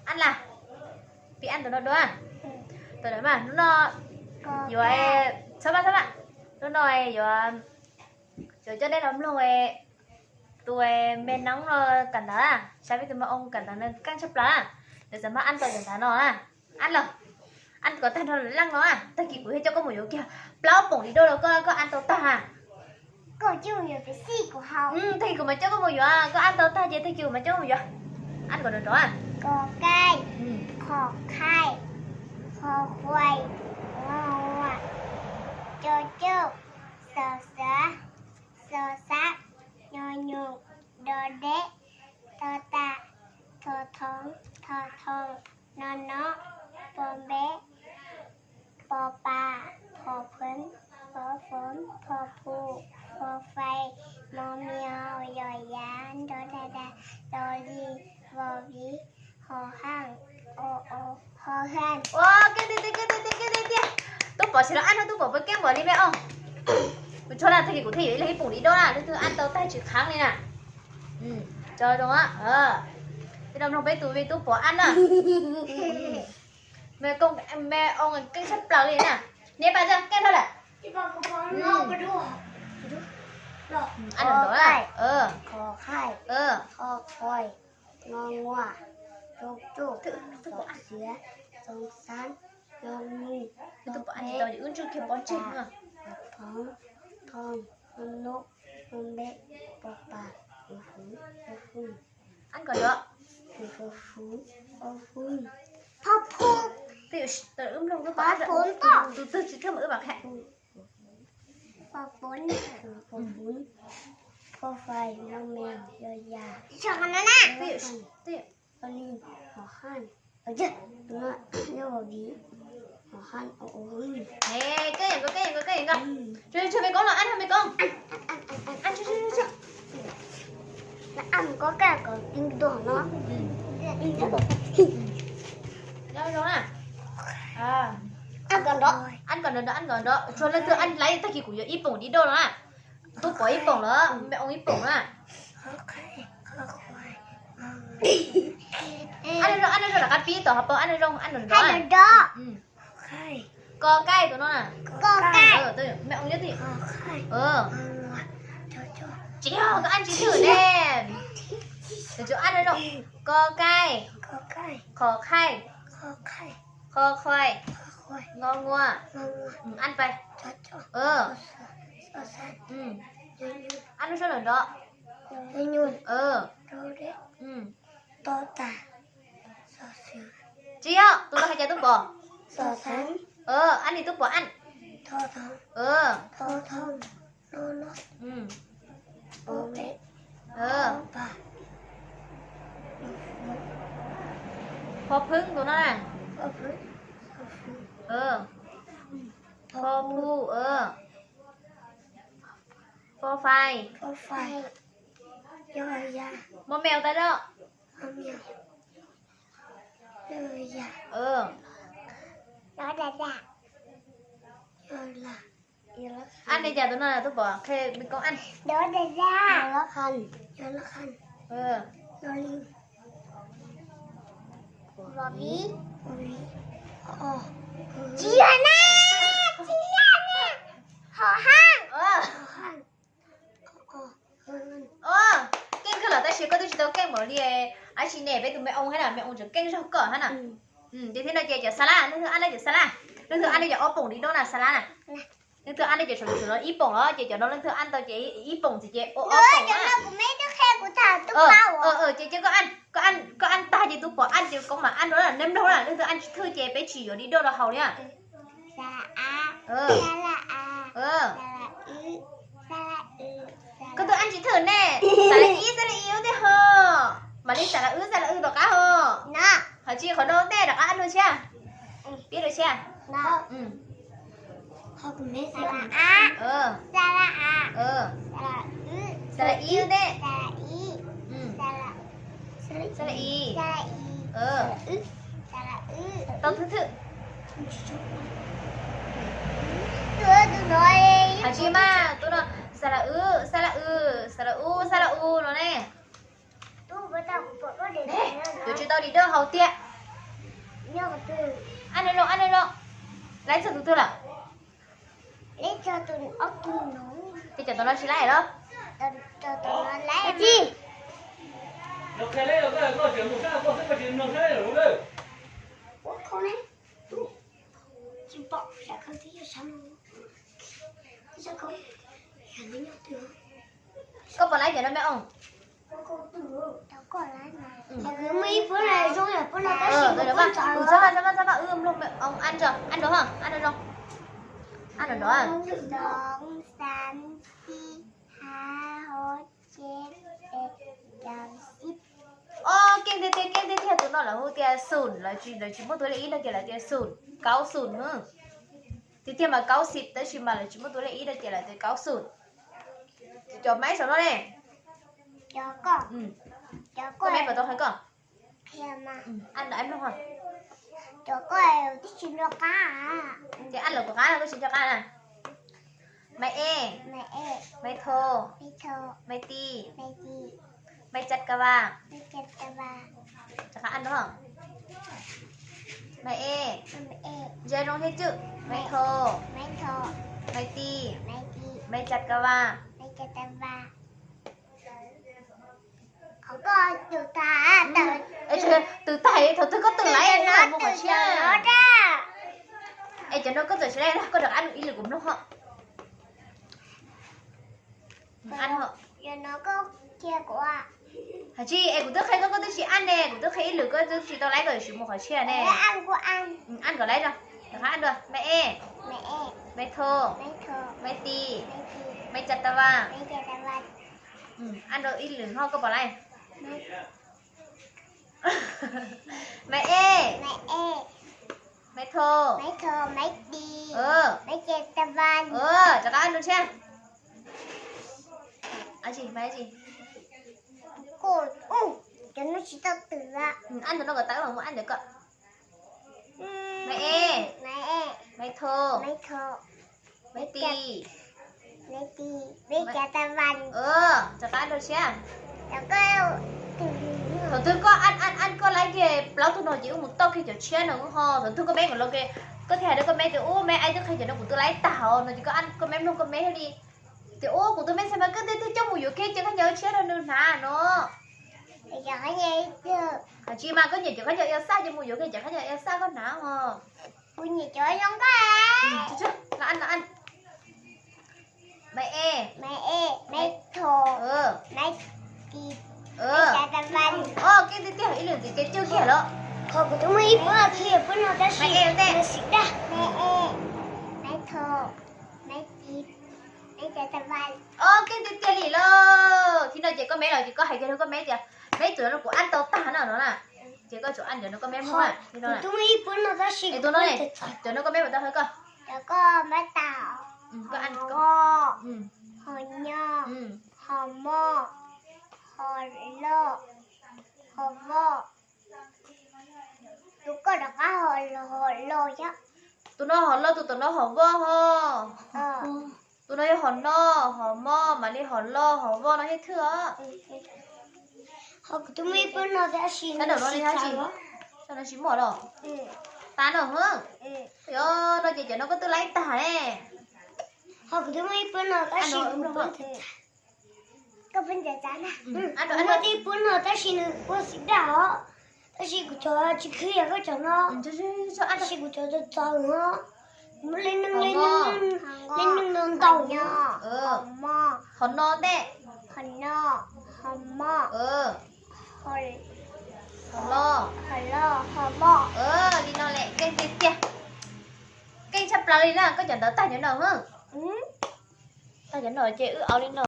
Ab las, peb ab tus no dua. Tus no mas hnub no yuav, txhob maj txhob maj, hnub no yuav, yuav coj nej los mloog tus me noob no kawm ntawv, saib peb tus me oo kawm ntawv no keej tshaj plaws, nws xav maj ab tau cov ntawv no. Ab los, ab kom tag nrho laj no, tag kis kuv thiaj coj koj mus yuav kiag plaub poom di doj los koj, koj ab tau tag. Tag kis kuv mam coj koj mus yuav, koj ab tau tag ces tag kis kuv mam coj koj mus yuav. Ab kom nrov nrov. Kos kaij, khos khaij, kho khuaij, ngo nguas, co cauj, xos xav, xos xav, nyo nyoos, do deb, to tas, tho thoov, tho thoo, no nob, po npeb, po pas, phom phwv, fov foov, pho phu, fo fais, mo mios, yos yav, nro da das, lo lis, vos viv, hos haaj, o o, ho haaj. Ua, keej tiag tiag, keej tiag tiag, keej tiag tiag. Tub Pov tsis los ab no, Tub Pov puas keej npaum li me oo? Kuv tsuas na, tag kis kuv thiaj yuav ib leeg ib poom di doj na, leej twg ab tau tag tsis kheev li na. Tso zoo, peb los mloog peb tus me Tub Pov ab na. Me oo keej tshaj plaws li na. Niam pas keej dhau lawm. Ab nrov nrov na. Kos kaij, kho khuaij, ngo nguas, co cauj, xos xiav, xos xav, nyo nyoos, wb ntsuj kiag pov tseg no. Thoo, thoo, no nob, po npeb, po pas, fov foov, fo fwj, ab kom nrov, fov foov, fo fwj, pho phu. Wb mloog, tus twg tsis thawj mas wb mam qhia. Fo fwj, fo fwj, pho fais, mo mios, yos yas, lo lis, hos haaj, yog vos viv, hos haaj, o o. Keej kawg, keej kawg, keej kawg. Tso, tso me koob los, ab tso me koob. Ab kom nrov nrov, ab kom nrov. Tsuas leej twg ab laiv tag kis kuv yuav ib poom di doj no na. Tub Pov ib poom los me oo ib poom na. Ab no zoo, ab no zoo, rov qab pib tom hauv paus, ab no zoo, ab nrov nrov. Kos kaij tus no na. Me oo nyob twg? Tsis yog, koj ab tsis thwj ne. Tus ab no zoo. Kos kaij, khos khaij, kho khuaij, ngo nguas, ab pais. Ab no zoo, nrov nrov. Tsis yog, tus no hais cas Tub Pov? Ab ni Tub Pov ab. Pho phwv tus no na. Pho phu, pho fais, mo meo tas lawm. Ab ne cas tus no Tub Pov, qhia me koob ab. Tsis yog na, tsis yog na, hos haaj. Keej kawg los tab sis koj twb tsis tau keej npaum li, ab tsis ne peb tus me oo thiab na, me oo tseem keej zog koj thiab na. Ces thiab no ces cov xa lab, leej twg ab no cov xa lab, leej twg ab no cov ob poom di doj na xa lab na. Leej twg ab no ces sawv daws ib poom los ces cov no leej twg ab tau ces ib poom ntxiv ces ua ob poom na. Ces koj ab, koj ab tag ces Tub Pov ab ces koob mam ab no, nej mloog na, leej twg ab tsis thwj ces peb tsis yuav di doj rau haus li. Koj twb ab tsis thwj ne, xa la ib xa la ib ua ntej ho, mam li xa la wb xa la wb tom qab ho. Ho tsis qhov no ntej rov qab ab no thiab. Pib rau thiab. Xa la ib ua ntej. Xa la ib. Tau thwj thwj. Hais tsis mas tus no xa la wb, xa la wb, xa la wb, xa la wb no ne. Yuav tsis tau di doj haus tiag. Ab no zoo, ab no zoo. Laib txog tus twg lawm? Ces cov no tsis laib los? Tsis Koj puas laib cov no me oo? Muaj ib puab no zoo yam puab no tab sis kuv txhob maj, txhob maj, txhob maj, wb mloog me oo, ab no, ab no zoo, ab no zoo. Ab no zoo. Keej tiag tiag, keej tiag tiag, tus no lawv hu tias xum, lawv tsis, lawv tsis muaj tus lej ib no ces lawv tias xum, kaub xum. Tiag tiag mas kaub xim tab sis mas lawv tsis muaj tus lej ib no ces lawv tias kaub xum. Cov maib saum no ne? Koj maib puas tau hais koj? Ces ab lawv kuv qab no koj tsis nco qab na. Maib ej, maib thau, maib ti, maib cav ka va. Rov qab ab no. Maib ej, ntsia zoo thiab cwj. Maib thau, maib ti, maib cav ka va. Twb tag, thaum twg koj twb laib mus qhov tshiab. Es cov no koj txawm tsis laib, koj rov qab ib lwm kuv mloog ho. Hais tsis, es kuv twb qhia koj, koj twb tsis ab ne, kuv twb qhia ib lwm koj twb tsis tau laib, koj yuav tsum mus qhov tshiab ne. Ab kom laib, rov qab ab dua. Maib ej, maib thau, maib ti, maib cav ka va. Ab dua ib lwm ho koj puas laib? Maib ej, maib thau, maib ti, rov qab ab dua tshiab. Ab ntawm no kom tawm, mus ab ntawm ko. Maib ej, maib thau, maib ti, rov qab ab dua tshiab. Thaum twg koj ab ab ab koj laib kiag plaub tug no ces wb mus tau kiag cov tshiab no ho. Thaum twg koj maib kom los, koj thiaj hais rau koj maib tias ub maib, ab twb qhia cov no kuv twb laib tag os no ces koj maib mloog koj maib thiaj li tias ub kuv tus me ntxhais mas koj twb coj mus yuav kiag ces koj nyiam tshiab rau nws hnav no. Hais tsis mas koj nyiam cov khaub ncaws ua xaj ces mus yuav kiag cov khaub ncaws ua xaj koj hnav os. Maib ej, maib thau, maib ti, keej tiag tiag, ib lwm ntxiv ces cwj kiag lawm. Ho kuv twb muaj ib puab qhia puab no tab sis nws xim daj. Maib ej, maib thau, maib ti, maib cav ka va. Keej tiag tiag li lauj. Thaum no ces koj maib los ces koj hais kiag rau koj maib tias maib, cov no kuv ab tau tag no no na. Ces koj tsum ab cov no koj maib mloog. Kuv twb muaj ib puab no tab sis tus no ne, cov no koj maib puas tau hais koj? Koj maib tau. Ho nyo, ho mo, ho lo, ho vo. Tus koj rov qab ho lo thiab. Tus no ho lo, tus tom no ho vo ho. Tus no yog ho no, ho mo, mam li ho lo ho vo no thiab thwj os. Ho kuv twb muaj ib puab no tab sis sab nraum no li hab tsis, sab no tsis muaj los. Tag no hwb. Yog no ces cov no koj twb laib tag ne. Ho kuv twb muaj ib puab no tab sis kuv muaj ib puab no tab sis nws ua xim daj os. Tab sis kuv cov tsis qhia koj cov no. Tab sis kuv cov txawv txawv os. Kuv muaj lub neej, lub neej no ntau. Ho no ntej. Ho no, ho mo, ho lo, ho mo. Li no lawm, keej tiag tiag. Keej tshaj plaws li na, koj cov ntawv tag cov no. Tag cov no ces wb au li no.